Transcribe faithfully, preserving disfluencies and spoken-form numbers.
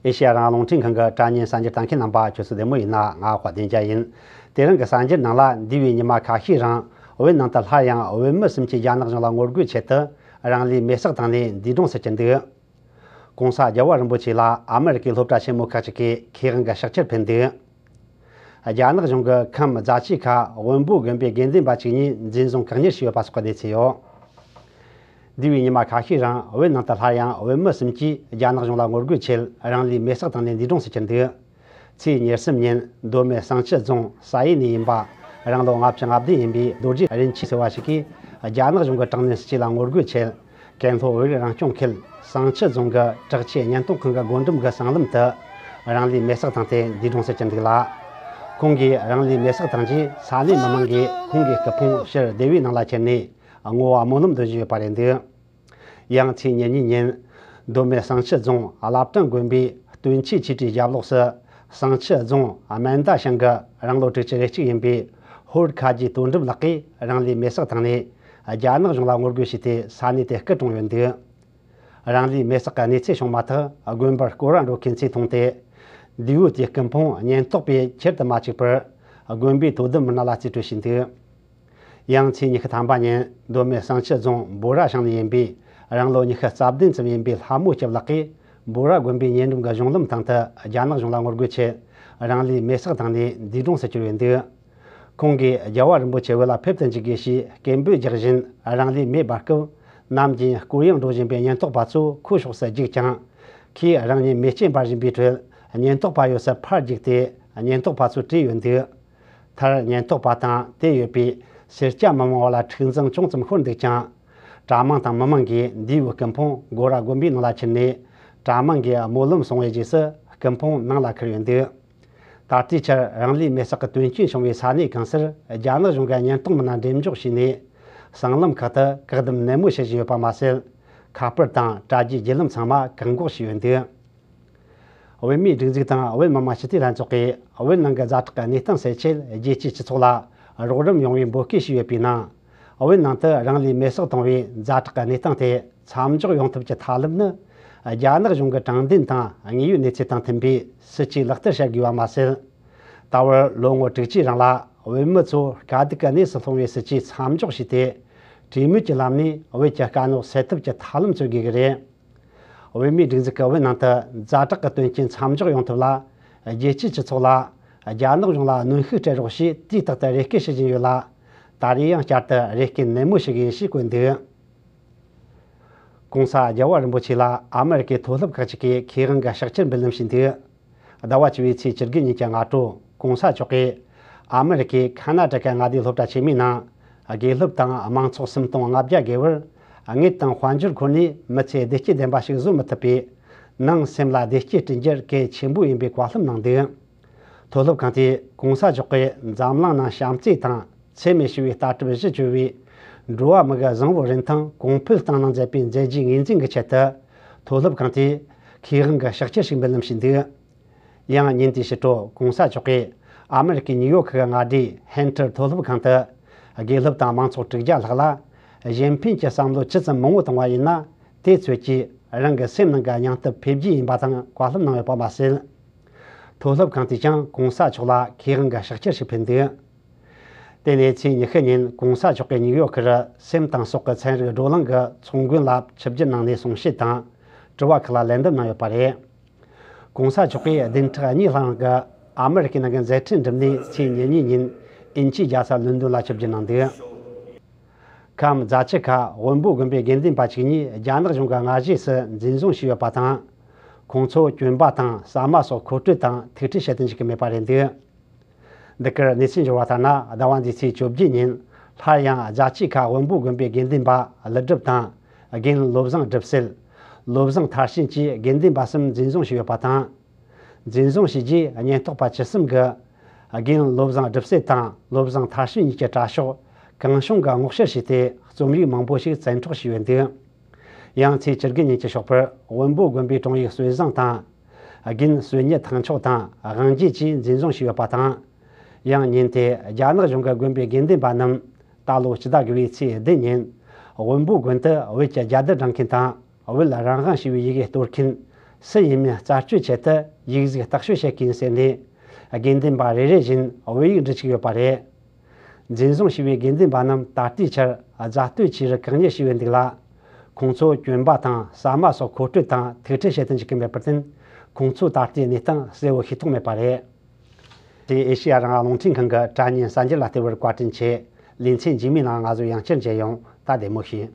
ཨེ་ཤེ་ཡ་རང་དབང་རླུང་འཕྲིན་ཁང་གི་དྲ་བརྙན་གསར་འགྱུར་ལྟ་མཁན་རྣམ་པ་ཁྱོད་ཚོ་བདེ་མོ་ཡིན་ན། ང་དཔལ་ལྡན་རྒྱལ་ཡིན། དེ་རིང་གི་གསར་འགྱུར་ནང་ལ། འདས་པའི་ཉི་མ་ཁ་ཤས་རིང་བོད་ནང་དུ་སླར་ཡང་བོད་མི་གསུམ་གྱིས་རྒྱ་ནག་གཞུང་ལ་ངོ་རྒོལ་ཆེད་དུ་རང་ལུས་མེར་སྲེག་བཏང་ནས་འདས་གྲོངས་སུ་གྱུར་འདུག། གོང་ས་རྒྱལ་བ་རིན་པོ་ཆེ་ལ་ཨ་མི་རི་ཀའི་སློབ་གྲྭ་ཆེན་མོ་ཁག་ཅིག་གིས་མཁས་དབང་གི་ཕྱག་ཕྱིར་ཕུལ་འདུག། རྒྱ་ནག་གཞུང་གི་ཁམས་རྫ་ཆུ་ཁ་དབོན་པོ་དགོན་པའི་དགེ་འདུན་པ་བཅུ་གཉིས་འཛིན་བཟུང་བཀག་ཉར་བྱས་ཡོད་པ་སོགས་ཀྱི་གནས་ཚུལ་ཡོད། འདས་པའི་ཉི་མ་ཁ་ཤས་རིང་བོད་ནང་དུ་སླར་ཡང་བོད་མི་གསུམ་གྱིས་རྒྱ་ནག་གཞུང་ལ་ངོ་རྒོལ་ཆེད་རང་ལུས་མེར་སྲེག་བཏང་ནས་འདས་གྲོངས་སུ་གྱུར་འདུག། ཚེས་ཉེར་གསུམ་ཉིན་མདོ་སྨད་བསང་ཆུ་རྫོང་ས་ཡེ་ནས་ཡིན་པ། རང་ལོ་ལྔ་བཅུ་ང་བདུན་ཡིན་པའི་རྡོ་རྗེ་རིན་ཆེན་ཟེར་བ་ཞིག་གིས་རྒྱ་ནག་གཞུང་གི་དྲག་གནོན་སྲིད་བྱུས་ལ་ངོ་རྒོལ་ཆེད། ཀན་ལྷོ་བོད་རིགས་རང་སྐྱོང་ཁུལ་བསང་ཆུ་རྫོང་གི་དྲག་ཆས་ཉེན་རྟོག་ཁང་གི་སྒོ་འགྲམ་གྱི་སྲང་ལམ་དུ་རང་ལུས་མེར་སྲེག་བཏང་སྟེ་འདས་གྲོངས་སུ་གྱུར་འདུག་ལ། ཁོང་གིས་རང་ལུས་མེར་སྲེག་བཏང་རྗེས་ས་གནས་མི་མང་གིས་ཁོང་གི་སྐུ་ཕུང་ཕྱིར་སྡེ་བའི་ནང་ལ་ཁྱེར་ནས་བསྔོ་བ་སྨོན་ལམ་འདོན་བཞིན་ཡོད་པ་རེད་འདུག། ཡང་ཚེས་ཉེར་གཉིས་ཉིན་མདོ་སྨད་བསང་ཆུ་རྫོང་བླ་བྲང་དགོན་པའི་སྟོན་ཆོས་ཆོས་གྲྭའི་རྒྱབ་ལོགས་སུ་བསང་ཆུ་རྫོང་སྨན་ཟླ་ཞང་གི་རང་ལོ་དྲུག་ཅུ་རེ་གཅིག་ཡིན་པའི་ཧོར་ཁ་རྗེ་དོན་གྲུབ་ལགས་ཀྱིས་རང་ལུས་མེར་སྲེག་བཏང་ནས། རྒྱ་ནག་གཞུང་ལ་ངོ་རྒོལ་བྱས་ཏེ་ས་གནས་དེ་སྐུ་གྲོངས་ཡོད་འདུག། རང་ལུས་མེར་སྲེག་གི་གནས་ཚུལ་བྱུང་མ་ཐག་དགོན་པར་སྐོར་ར་འགྲོ་མཁན་ཚོས་མཐོང་སྟེ། འདས་པོ་དེའི་སྐུ་ཕུང་ཉེན་རྟོག་པས་ཁྱེར་དུ་མ་བཅུག་པར། དགོན་པའི་དོ་དམ་མི་སྣ་ལ་རྩིས་སྤྲོད་བྱས་འདུག། ཡང་ཚེས་ཉི་ཤུ་ཐམ་པ་ཉིན་མདོ་སྨད་བསང་ཆུ་རྫོང་འབོ་ར་ཞང་ནས་ཡིན་པའི་རང་ལོ་ཉི་ཤུ་རྩ་བདུན་ཙམ་ཡིན་པའི་ལྷ་མོ་སྐྱབས་ལགས་ཀྱིས་འབོ་ར་དགོན་པའི་ཉེ་འགྲམ་གྱི་གཞུང་ལམ་ཐང་དུ་རྒྱ་ནག་གཞུང་ལ་ངོ་རྒོལ་ཆེད་རང་ལུས་མེར་སྲེག་བཏང་ནས་འདས་གྲོངས་སུ་གྱུར་ཡོད་འདུག། ཁོང་གིས་རྒྱལ་བ་རིན་པོ་ཆེ་བོད་ལ་ཕེབས་དུ་འཇུག་དགོས་ཞེས་སྐད་འབོད་རྒྱག་བཞིན་རང་ལུས་མེ་སྦར་སྐབས། ནམ་རྒྱུན་སྐོར་གཡེང་འགྲོ་བཞིན་པའི་ཉེན་རྟོག་པ་ཚོ་ཁོའི་ཕྱོགས་སུ་རྒྱུགས་ཀྱང་། ཁོས་རང་ཉིད་མེ་ལྕེ་འབར་བཞིན་པའི་ཁྲོད་ཉེན་རྟོག་པ་ཡོད་སར་ཕར་རྒྱུགས་ཏེ་ཉེན་རྟོག་པ་ཚོ་བྲོས་ཡོད་འདུག། མཐར་ཉེན་རྟོག་པ་དང་དེར་ཡོད་པའི་སེར་སྐྱ་མི་མང་བར་ལ་འཁྲུག་འཛིང་ཅུང་ཙམ་ཤོར་འདུག་ཀྱང་། གྲྭ་མང་དང་མི་མང་གིས་འདས་པོའི་སྐུ་ཕུང་སྒོ་ར་དགོན་པའི་ནང་ལ་ཁྱེར་ནས། གྲྭ་མང་གིས་སྨོན་ལམ་གསུང་བའི་རྗེས་སུ་སྐུ་ཕུང་ནང་ལ་ཁུར་ཡོད་འདུག། ད་ལྟའི་ཆར་རང་ལུས་མེར་སྲེག་གི་དོན་རྐྱེན་བྱུང་བའི་ས་གནས་གང་སར་རྒྱ་ནག་གཞུང་གི་ཉེན་རྟོག་མི་སྣ་འགྲེམས་འཇོག་བྱས་ནས། སྲང་ལམ་ཁག་ཏུ་བཀག་སྡོམ་ནན་མོ་བྱེད་བཞིན་ཡོད་པ་མ་ཟད། ཁ་པར་དང་དྲ་རྒྱའི་བརྒྱུད་ལམ་ཚང་མ་བཀག་འགོག་བྱས་ཡོད་འདུག། བོད་མིའི་སྒྲིག་འཛུགས་དང་བོད་མི་མང་སྤྱི་འཐུས་ལྷན་ཚོགས་ཀྱིས་བོད་ནང་གི་ཛ་དྲག་གི་གནས་སྟངས་སེལ་ཆེད་རྒྱལ་སྤྱིའི་སྤྱི་ཚོགས་ལ་རོགས་རམ་ཡོང་བའི་འབོད་སྐུལ་ཞུས་ཡོད་པའི་ནང་། བོད་ནང་དུ་རང་ལུས་མེར་སྲེག་བཏང་བའི་ཛ་དྲག་གི་གནས་སྟངས་དེ་མཚམས་འཇོག་ཡོང་ཐབས་ཀྱི་ཐབས་ལམ་ནི། རྒྱ་ནག་གཞུང་གི་དྲང་བདེན་དང་དངོས་ཡོད་གནས་ཚུལ་དང་མཐུན་པའི་སྲིད་ཇུས་ལག་བསྟར་བྱ་དགོས་པ་མ་ཟད། ད་བར་ལོ་ངོ་དྲུག་ཅུའི་རིང་ལ་བོད་མི་ཚོ་དཀའ་སྡུག་གི་གནས་སུ་ལྷུང་བའི་སྲིད་ཇུས་མཚམས་འཇོག་བྱས་ཏེ། གྲོས་མོལ་གྱི་ལམ་ནས་བོད་ཀྱི་དཀའ་རྙོག་སེལ་ཐབས་ཀྱི་ཐབས་ལམ་འཚོལ་དགོས་ཀྱི་རེད། བོད་མིའི་སྒྲིག་འཛུགས་ཀྱིས་བོད་ནང་དུ་ཛ་དྲག་གི་དོན་རྐྱེན་མཚམས་འཇོག་ཡོང་ཐབས་ལ། རྒྱལ་སྤྱིའི་སྤྱི་ཚོགས་ལ་རྒྱ་ནག་གཞུང་ལ་གནོན་ཤུགས་སྤྲད་རོགས་ཞེས་དུས་རྟག་ཏུ་རེ་སྐུལ་ཞུ་བཞིན་ཡོད་ལ། ད་རེས་ཡང་བསྐྱར་དུ་རེ་སྐུལ་ནན་མོ་ཞུ་གི་ཡིན་ཞེས་བཀོད་འདུག། གོང་ས་རྒྱལ་བ་རིན་པོ་ཆེ་ལ་ཨ་མི་རི་ཀའི་མཐོ་སློབ་ཁག་ཅིག་གིས་མཁས་དབང་གི་ཕྱག་ཕྱིར་འབུལ་ལམ་ཞུས་འདུག། ཟླ་བ་བཅུ་བའི་ཚེས་བཅུ་དགུ་ཉིན་གྱི་སྔ་དྲོ། གོང་ས་མཆོག་གིས་ཨ་མི་རི་ཀའི་ཁ་ན་ཏྲ་ཀ་མངའ་སྡེའི་སློབ་གྲྭ་ཆེན་མོའི་ནང་། དགེ་སློབ་དང་མང་ཚོགས་སུམ་སྟོང་ལྔ་བརྒྱ་བརྒལ་བར་དངུལ་དང་དཔལ་འབྱོར་ཁོ་ནས་མི་ཚེ་བདེ་སྐྱིད་ལྡན་པ་ཞིག་བཟོ་མི་ཐུབ་པས། ནང་སེམས་ལ་བདེ་སྐྱིད་བསྐྲུན་རྒྱུར་གལ་ཆེན་པོ་ཡིན་པའི་བཀའ་སློབ་གནང་འདུག། མཐོ་སློབ་ཁང་དེས་གོང་ས་མཆོག་གིས་འཛམ་གླིང་ནང་བྱམས་བརྩེ་དང་འཚེ་མེད་ཞི་བའི་ལྟ་གྲུབ་གཞི་བཅོལ་བའི་འགྲོ་བ་མི་གི་བཟང་བོ་རིན་ཐང་གོང་འཕེལ་བཏང་གནང་མཛད་པའི་མཛད་རྗེས་ངོས་འཛིན་གྱི་ཆེད་དུ། མཐོ་སློབ་ཁང་དེས་མཁས་དབང་གི་ཕྱག་ཕྱིར་ཞིག་འབུལ་ལམ་ཞུས་འདུག། ཡང་ཉིན་དེའི་ཕྱི་དྲོ་གོང་ས་མཆོག་གིས་ཨ་མི་རི་ཀའི་ཉིའུ་ཡོག་གི་མངའ་སྡེའི་ཧན་ཐར་མཐོ་སློབ་ཁང་དུ། དགེ་སློབ་དང་མང་ཚོགས་དྲུག་བརྒྱ་ལྷག་ལ། གཞན་ཕན་གྱི་བསམ་བློ་ཇི་ཙམ་མང་བོ་བཏང་བ་ཡིན་ན། དེ་ཚོད་ཀྱིས་རང་གི་སེམས་ནང་གི་སྙིང་སྟོབས་འཕེལ་རྒྱས་ཡིན་པ་དང་བཀའ་སློབ་གནང་ཡོད་པ་མ་ཟད། མཐོ་སློབ་ཁང་དེས་ཀྱང་གོང་ས་མཆོག་ལ་མཁས་དབང་གི་ཕྱག་ཕྱིར་ཞིག་ཕུལ་འདུག། དེ་ནས་ཚེས་ཉི་ཤུ་ཉིན་གོང་ས་མཆོག་གིས་ཉིའུ་ཡོག་གི་སེམས་དང་སྲོག་གི་ཚན་རིག་བགྲོ་གླེང་གི་ཚོགས་མགོན་ལ་ཆིབས་བསྒྱུར་གནང་ནས་གསུང་བཤད་དང་། དྲི་བ་ཁག་ལ་ལན་འདེབས་གནང་ཡོད་པ་རེད། གོང་ས་མཆོག་གིས་བདུན་ཕྲག་གཉིས་ལྷག་གི་ཨ་མི་རི་ཀའི་ནང་གི་མཛད་འཕྲིན་འགྲུབ་ནས་ཚེས་ཉེར་གཉིས་ཉིན་དབྱིན་ཇིའི་རྒྱལ་ས་ལོན་ཌོན་ལ་ཆིབས་བསྒྱུར་གནང་འདུག། ཁམས་རྫ་ཆུ་ཁ་དབོན་པོ་དགོན་པའི་དགེ་འདུན་པ་བཅུ་གཉིས་རྒྱ་ནག་གཞུང་གིས་སྔ་རྗེས་སུ་འཛིན་བཟུང་བྱས་ཡོད་པ་དང་། ཁོང་ཚོ་གྱོན་པ་དང་ཟ་མ་སོགས་མཁོ་སྤྲོད་དང་ཐུག་འཕྲད་བྱེད་དུ་འཇུག་གི་མེད་པ་རེད་འདུག། འདི་གར་གནས་ཚུལ་འབྱོར་བ་ལྟར་ན། ཟླ་བ་འདིའི་ཚེས་བཅོ་བརྒྱད་ཉིན་སླར་ཡང་རྫ་ཆུ་ཁ་དབོན་པོ་དགོན་པའི་དགེ་འདུན་པ་ཀླུ་སྒྲུབ་དང་། རྒན་བློ་བཟང་གྲུབ་སྲས། བློ་བཟང་མཐར་ཕྱིན་བཅས་དགེ་འདུན་པ་གསུམ་འཛིན་བཟུང་བྱས་ཡོད་པ་དང་། འཛིན་བཟུང་བྱས་རྗེས་ཉེན་རྟོག་པ་བཅུ་གསུམ་གྱིས་རྒན་བློ་བཟང་གྲུབ་སྲས་དང་བློ་བཟང་མཐར་ཕྱིན་གཉིས་ཀྱི་དྲ་ཤོག་གང་བྱུང་གིས་སྔོག་བཤེར་བྱས་ཏེ། རྩོམ་ཡིག་མང་པོ་ཞིག་བཙན་འཕྲོག་བྱས་ཡོད་འདུག། ཡང་ཚེས་བཅུ་དགུ་ཉིན་གྱི་ཞོགས་པར་དབོན་པོ་དགོན་པའི་དྲུང་ཡིག་བསོད་བཟང་དང་། རྒན་བསོད་ཉི་ཐང་མཆོག་དང་དབང་རྒྱལ་བཅས་འཛིན་བཟུང་བྱས་ཡོད་པ་དང་། ཡང་ཉིན་དེ་རྒྱ་ནག་གཞུང་གི་དགོན་པའི་དགེ་འདུན་པ་རྣམས་ད་ལོ་སྤྱི་ཟླ་དགུ་པའི་ཚེས་བདུན་ཉིན་དབོན་པོ་དགོན་དུ་བོད་ཀྱི་རྒྱལ་དར་སྒྲེང་མཁན་དང་། བོད་རང་དབང་ཞེས་པའི་ཡི་གེ་གཏོར་མཁན། སུ་ཡིན་མིན་རྩད་གཅོད་ཆེད་དུ་ཡིག་གཟུགས་བརྟག་དཔྱད་བྱེད་ཀྱིན་ཟེར་ནས། དགེ་འདུན་པ་རེ་རེ་བཞིན་བོད་ཡིག་འབྲི་བཅུག་ཡོད་པ་རེད། འཛིན་བཟུང་བྱས་པའི་དགེ་འདུན་པ་རྣམས་ད་ལྟའི་ཆར་རྫ་སྟོད་ཆོས་རུ་བཀག་ཉར་བྱས་ཡོད་འདུག་ལ། ཁོང་ཚོ་གྱོན་པ་དང་ཟ་མ་སོགས་མཁོ་སྤྲོད་དང་ཐུག་འཕྲད་བྱེད་དུ་འཇུག་གི་མེད་པར་བརྟེན། ཁོང་ཚོའི་ད་ལྟའི་གནས་སྟངས་གསལ་བོ་ཤེས་ཐུབ་མེད་པ་རེད། དེ་ཨེ་ཤེ་ཡ་རང་དབང་རླུང་འཕྲིན་ཁང་གི་དྲ་བརྙན་གསར་འགྱུར་ལ་བལྟས་པར་བཀའ་དྲིན་ཆེ། ལེ་ཚན་རྗེས་མའི་ནང་ང་ཚོ་ཡང་བསྐྱར་མཇལ་ཡོང་། ད་བདེ་མོ་བྱོས།